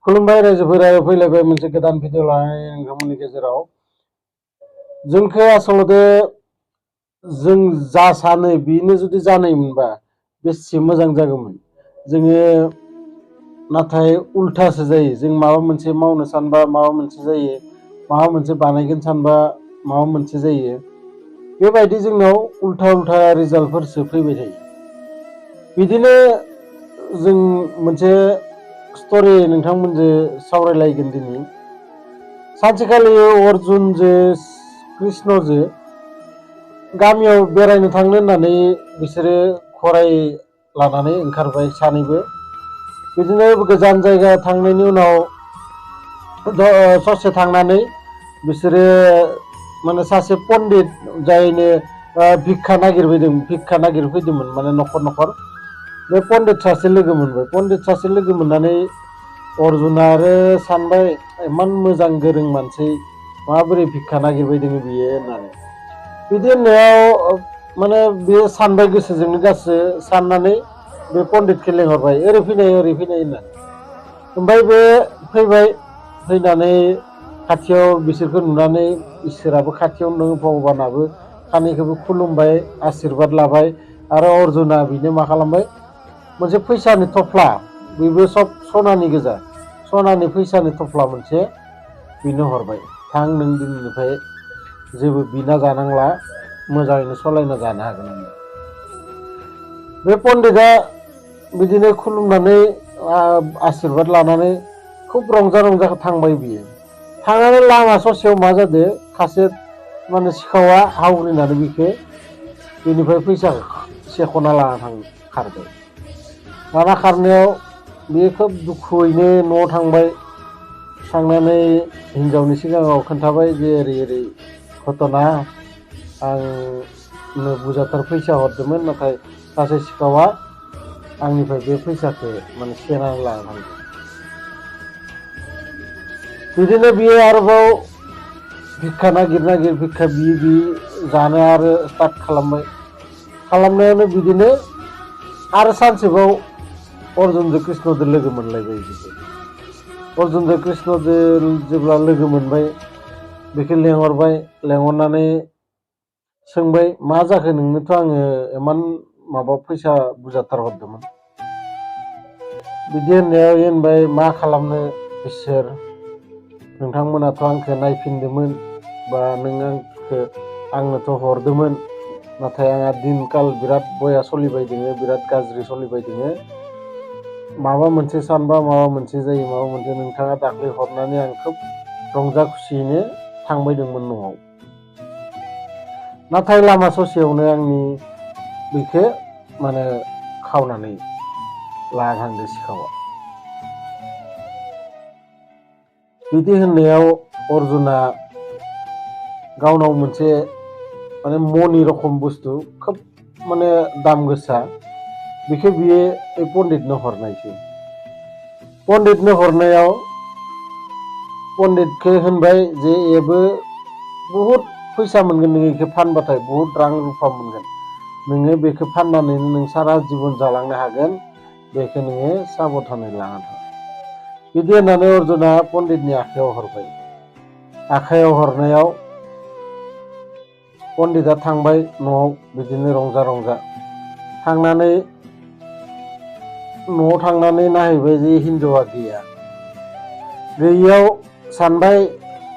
खुलुमबाय रायजोफोरा फैलायबाय मोनसे गोदान भिडिअ लानानै नोंथांमोननि गेजेराव जोंखौ आसलते जों जा सानो बेनो जुदि जानायमोनबा बेसे मोजां जागौमोन जोङो नाथाय उल्थासो जायो जों माबा मोनसे मावनो सानबा माबा मोनसे जायो माबा मोनसे बानायगोन सानबा माबा मोनसे जायो बेबायदि जोंनाव उल्था रिजाल्टफोरसो फैबाय थायो बिदिनो जों मोनसे स्टोरी नोंथांमोनजों सावरायलायगोन दिनै सानसेखालि अर्जुनजों कृष्णजों गामियाव बेरायनो थांनो होननानै बिसोरो खराय लानानै ओंखारबाय सानैबो बिदिनो गोजान जायगा थांनायनि उनाव ससे थांनानै बिसोरो माने सासे पण्डित जायनो भिक्षा नागिरफैदोंमोन माने न'खर बे पण्डित सासे लोगो मोनबाय पण्डित सासे लोगो मोननानै अर्जुना आरो सानबाय इमान मोजां गोरों मानसि माबोरै भिक्षा नागिरबायदों बियो होननानै बिदि होननायाव माने बे सानबाय गोसोजोंनो गासै साननानै बे पण्डितखौ लेंहरबाय ओरै फैनाय होननानै ओमफ्राय बे फैबाय फैनानै खाथियाव बिसोरखौ नुनानै इसोराबो खाथियाव दङ भगबानाबो सानैखौबो खुलुमबाय आशीर्बाद लाबाय आरो अर्जुना बिनो मा खालामबाय मोनसे फैसानि थफ्ला बेबो सब सनानि गोजा सनानि फैसानि थफ्ला मोनसे बिनो हरबाय थां नों दिनैनिफ्राय जेबो बिना जानांला मोजाङैनो सालायना जानो हागोन होननानै बे पण्डितआ बिदिनो खुलुमनानै आशीर्बाद लानानै खुब रंजा थांबाय बियो थांनानै लामा ससेयाव मा जादों सासे माने सिखावा हावग्रिनानै बिखौ बेनिफ्राय फैसा सेख'ना लाना खारबाय लाना खारनायाव बियो खोब दुखुयैनो न'आव थांबाय थांनानै हिनजावनि सिगाङाव खोन्थाबाय जे ओरै घटना आंनो बुरजाथार फैसा हरदोंमोन नाथाय सासे सिखावा आंनिफ्राय बे फैसाखौ माने सेनानै लाना थांदों बिदिनो बियो आरोबाव भिक्षा नागिर भिक्षा बियै जानो आरो स्टार्ट खालामनायावनो बिदिनो आरो सानसेबाव अर्जुनजों कृष्णजों लोगो मोनलायबाय अर्जुनजों कृष्णजों जेब्ला लोगो मोनबाय बेखौ लेंहरनानै सोंबाय मा जाखो नोंनोथ' आङो इमान माबा फैसा बुरजाथार हरदोंमोन बिदि होननायाव होनबाय मा खालामनो इसोर नोंथांमोनाथ' आंखौ नायफिनदोंमोन बा नों आंनोथ' हरदोंमोन नाथाय आंहा दिनकाल बिराद बया सोलिबाय दङ बिराद गाज्रि सोलिबाय दङ माबा मोनसे सानबा माबा मोनसे जायो माबा मोनसे नोंथाङा दाख्लै हरनानै आं खोब रंजा खुसियैनो थांबायदोंमोन न'आव नाथाय लामा ससेयावनो आंनि बेखौ माने खावनानै लाना थांदों सिखावा बिदि होननायाव अर्जुना गावनाव मोनसे माने मनि रखम बुस्थु खोब माने दाम गोसा बेखौ बियो पण्डितनो हरनायसै पण्डितनो हरनायाव पण्डितखौ होनबाय जे एबो बहुद फैसा मोनगोन नोङो बेखौ फानबाथाय बहुद रां रुफा मोनगोन नोङो बेखौ फाननानैनो नों सारा जिबन जालांनो हागोन बेखौ नोङो साबधानै लाना थां बिदि होननानै अर्जुना पण्डितनि आखायाव हरनायाव पण्डितआ थांबाय न'आव बिदिनो रंजा थांनानै न'आव थांनानै नायहैबाय जे हिनजावा गैयियाव सानबाय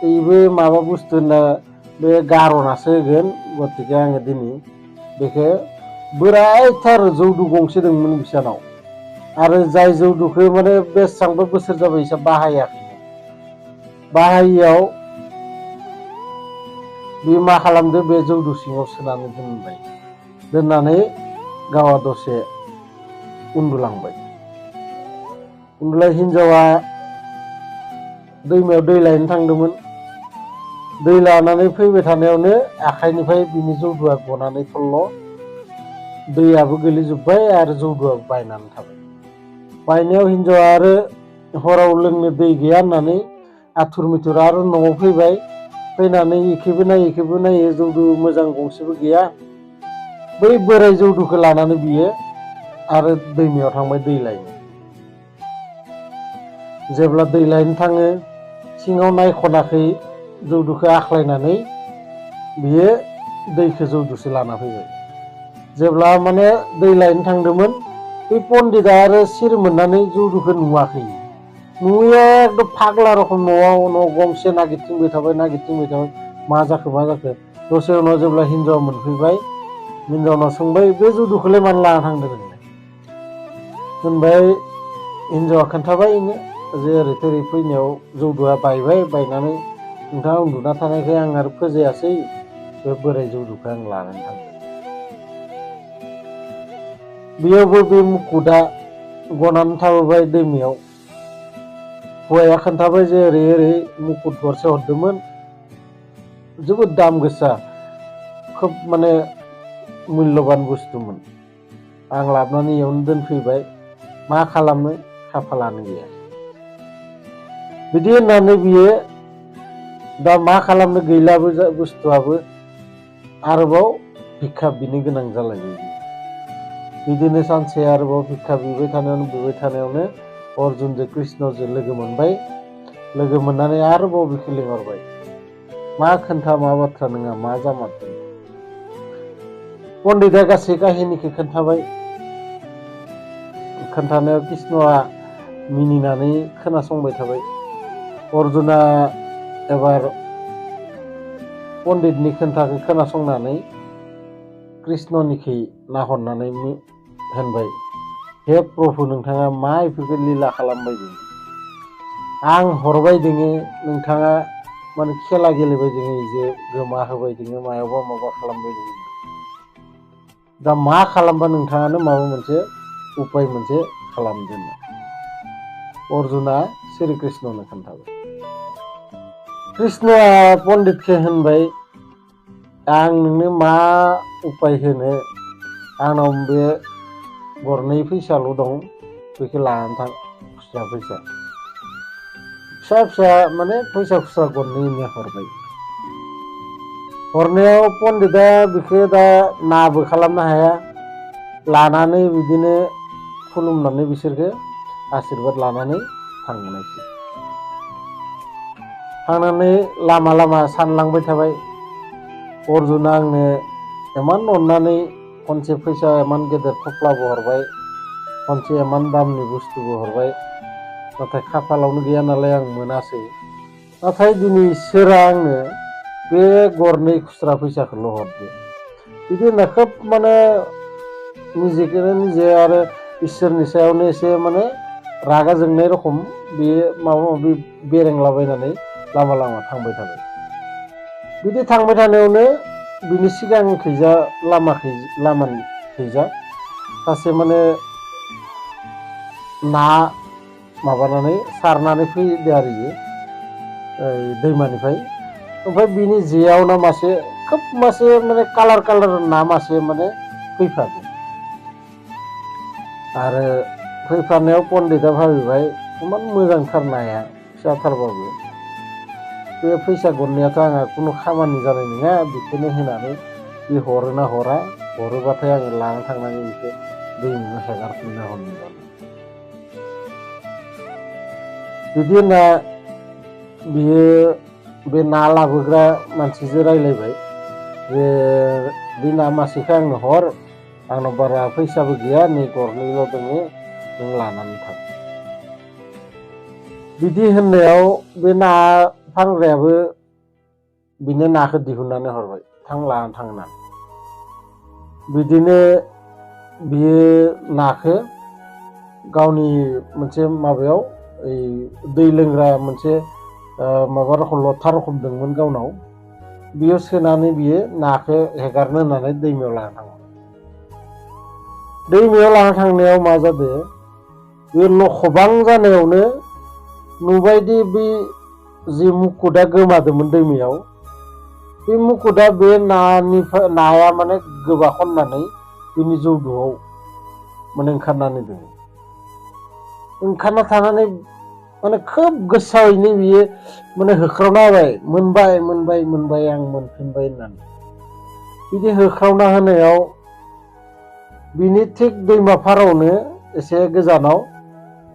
बेबो माबा बुस्थु होनना बे गार'नासो होगोन गतिके आङो दिनै बेखौ बोरायथार जौदु गंसे दंमोन बिसानाव आरो जाय जौदुखौ माने बेसेबांबा बोसोर जाबाय बिसा बाहायियाव बे मा खालामदो बे जौदु सिङाव सोनानै दोननानै गावहा दसे उन्दुलांबाय हिनजावा दैमायाव दै लायनो थांदोंमोन दै लानानै फैबाय थानायावनो आखाइनिफ्राय बिनि जौदुआ गनानै थल्ल' दैयाबो गोलैजोब्बाय आरो जौदुआबो बायनानै थाबाय बायनायाव हिनजावा आरो हराव लोंनो दै गैया होननानै आथुर मिथुर आरो न'आव फैनानै एखेबो नायो जौदु मोजां गंसेबो गैया बै बोराय जौदुखौ लानानै बियो आरो दैमायाव थांबाय दै लायनो जेब्ला दै लायनो थाङो सिङाव नायखनाखै जौदुखौ आख्लायनानै बियो दैखौ जौदुसो लाना फैबाय। जेब्ला माने दै लायनो थांदोंमोन बे पन्डितआ आरो सिर मोननानै जौदुखौ नुवाखै। नुयैया एकदम फाग्ला रखम न' गंसे नागिरथिंबाय थाबाय मा जाखो दसे उनाव जेब्ला हिनजाव मोनफैबाय हिनजावनाव सोंबाय बे जौदुखौलाय मानो लाना थांदों होनबाय हिनजावा खोन्थाबाय इनो जे ओरै थोरै फैनायाव जौदुआ बायनानै नोंथाङा उन्दुना थानायखाय आं आरो फोजायासै बे बोराय जौदुखौ आं लानानै थांदों। बेयावबो बे मुकुटआ गनानै थाबोबाय दैमायाव। हौवाया खोन्थाबाय जे ओरै मुकुट गरसे हरदोंमोन जोबोद दाम गोसा खोब माने मुल्यबान बुस्थुमोन आं लाबोनानै इयावनो दोनफैबाय मा खालामनो खाफालानो गैया। बिदि होननानै बियो दा मा खालामनो गैलाबो बुस्थुआबो आरोबाव भिक्षा बिनो गोनां जालायबाय। बिदिनो सानसे आरोबाव भिक्षा बिबाय थानायावनो अर्जुनजों कृष्णजों लोगो मोनबाय। लोगो मोननानै आरोबाव बिखौ लिंहरबाय मा खोन्था मा बाथ्रा नोंहा मा जामारदों। पन्डितआ गासै काहिनिखौ खोन्थाबाय। खोन्थानायाव कृष्णआ मिनिनानै खोनासंबाय थाबाय। अर्जुना एबार पन्डितनि खोन्थाखौ खोनासंनानै कृष्णनिखै नाहरनानै होनबाय हे प्रभु नोंथाङा मा बेफोरखौ लीला खालामबाय दं। आं हरबाय दोङो नोंथाङा माने खेला गेलेबाय दोङो जे गोमा होबाय दोङो माबा खालामबाय दोङो। दा मा खालामबा नोंथाङानो माबा मोनसे उपाय मोनसे खालामदो। अर्जुना श्री कृष्णनो खोन्थाबाय। कृष्णआ पन्डितखौ होनबाय आं नोंनो मा उपाय होनो आंनाव बे गरनै फैसाल' दं बेखौ लानानै थां खुस्रा फैसा फिसा माने फैसा खुस्रा गरनै होनना हरबाय। हरनायाव पन्डितआ बेखौ दा नाबो खालामनो हाया लानानै बिदिनो खुलुमनानै बिसोरखौ आशीर्बाद लानानै थांनायसै। थांनानै लामा सानलांबाय थाबाय अर्जुना आंनो इमान अननानै खनसे फैसा इमान गेदेर थफ्लाबो हरबाय खनसे इमान दामनि बुस्थुबो हरबाय नाथाय खाफालावनो गैया नालाय आं मोनासै। नाथाय दिनै इसोरा आंनो बे गरनै खुस्रा फैसाखौल' हरदो। बिदि होनना खोब माने निजेखौनो निजे आरो इसोरनि सायावनो एसे माने रागा जोंनाय रखम बेयो माबा माबि बेरेंलाबायनानै लामा थांबाय थाबाय। बिदि थांबाय थानायावनो बिनि सिगांखैजा लामानि खैजा सासे माने ना माबानानै सारनानै फैदो आरो इयो दैमानिफ्राय। ओमफ्राय बिनि जेयाव ना मासे खोब मासे माने कालार ना मासे माने फैफादो। आरो फैफानायाव पन्डितआ भाबिबाय इमान मोजांथार नाया फिसाथारबाबो बे फैसा गरनैयाथ' आंहा खुनु खामानि जानाय नङा बेखौनो होनानै बे हरोना हरा हरोबाथाय आङो लाना थांनानै बेखौ दैमायाव हेगारफिनना हरनांगौ। बिदि होनना बियो बे ना लाबोग्रा मानसिजों रायलायबाय जे बे ना मासेखौ आंनो हर आंनाव बारा फैसाबो गैया नै गरनैल' दोङो नों लानानै थां। बिदि होननायाव बे ना फानग्रायाबो बिनो नाखौ दिहुननानै हरबाय थां लानानै थां होननानै। बिदिनो बियो नाखौ गावनि मोनसे माबायाव ओइ दै लोंग्रा मोनसे माबा रखम लथा रखम दंमोन गावनाव बेयाव सोनानै बियो नाखौ हेगारनो होननानै दैमायाव लाना थाङो। दैमायाव लाना थांनायाव मा जादों बे लखबां जानायावनो नुबायदि बे जि मुकुटआ गोमादोंमोन दैमायाव बे मुकुटआ बे नाया माने गोबा खननानै बिनि जौदुआव माने ओंखारनानै दङ। ओंखारना थानानै माने खोब गोसायैनो बियो माने होख्रावना होबाय मोनबाय आं मोनफिनबाय होननानै। बिदि होख्रावना होनायाव बिनि थिग दैमा फारावनो एसे गोजानाव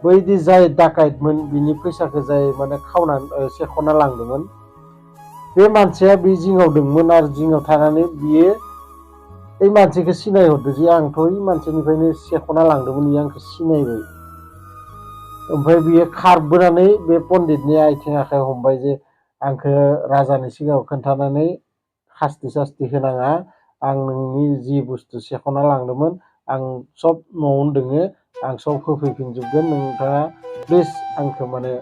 बैदि जाय डाकाइटमोन बिनि फैसाखौ जाय माने खावनानै सेख'ना लांदोंमोन बे मानसिया बे जिङाव दंमोन आरो जिङाव थानानै बियो ओइ मानसिखौ सिनायहरदो जे आंथ' ओइ मानसिनिफ्रायनो सेख'ना लांदोंमोन इयो आंखौ सिनायबाय ओमफ्राय बियो खारबोनानै बे पण्डितनि आथिं आखाइ हमबाय जे आंखौ राजानि सिगाङाव खोन्थानानै खास्ति सास्ति होनाङा आं नोंनि जि बुस्थु सेख'ना लांदोंमोन आं सब न'आवनो दोङो आं सब होफैफिनजोबगोन नोंथाङा प्लिज आंखौ माने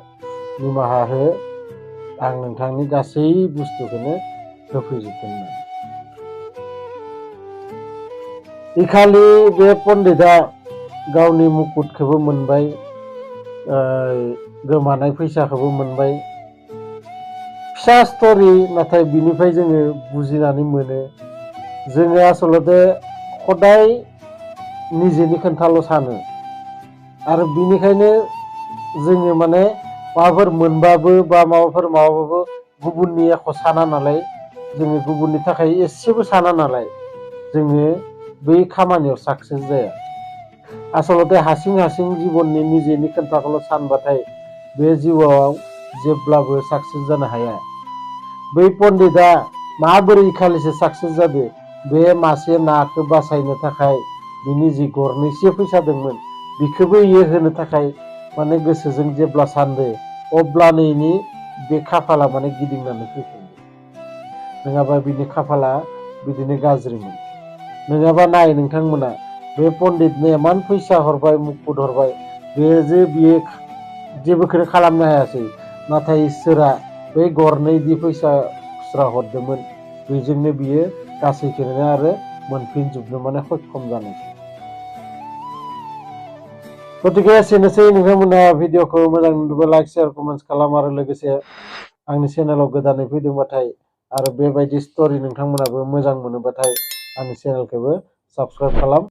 निमाहा हो आं नोंथांनि गासै बुस्थुखौनो होफैजोबगोन होननानै इखालि बे पण्डितआ गावनि मुकुटखौबो मोनबाय गोमानाय फैसाखौबो मोनबाय फिसा स्ट'रि नाथाय बिनिफ्राय जोङो बुजिनानै मोनो जोङो आसलते खदाय निजेनि खोन्थाल' सानो आरो बिनिखायनो जोङो माने माबाफोर मोनबाबो बा माबाबाबो गुबुननि एख' साना नालाय जोङो गुबुननि थाखाय एसेबो साना नालाय जोङो बै खामानियाव साक्सेस जाया आसलते हारसिं जिबननि निजेनि खोन्थाखौल' सानबाथाय बे जिउआव जेब्लाबो साक्सेस जानो हाया बै पण्डितआ माबोरै खालिसो साक्सेस जादो बे मासे नाखौ बासायनो थाखाय बिनि जि गरनैसो फैसा दंमोन बिखौबो इयो होनो थाखाय माने गोसोजों जेब्ला सानदो अब्लानो इनि बे खाफाला माने गिदिंनानै फैफिनदो नङाबा बिनि खाफाला बिदिनो गाज्रिमोन नङाबा नाय नोंथांमोना बे पण्डितनो इमान फैसा हरबाय मुकुट हरबाय बियो जेबोखौनो खालामनो हायासै नाथाय इसोरा बै गरनैदि फैसा खुस्रा हरदोंमोन बेजोंनो बियो गासैखौनो आरो मोनफिनजोबनो माने सक्षम जानायसै गतिके एसेनोसै नोंथांमोना भिडिअखौ मोजां नुदोंबा लाइक शेयार कमेन्ट्स खालाम आरो लोगोसे आंनि चेनेलाव गोदानै फैदोंबाथाय आरो बेबायदि स्ट'रि नोंथांमोनाबो मोजां मोनोबाथाय आंनि चेनेलखौबो साबस्क्राइब खालाम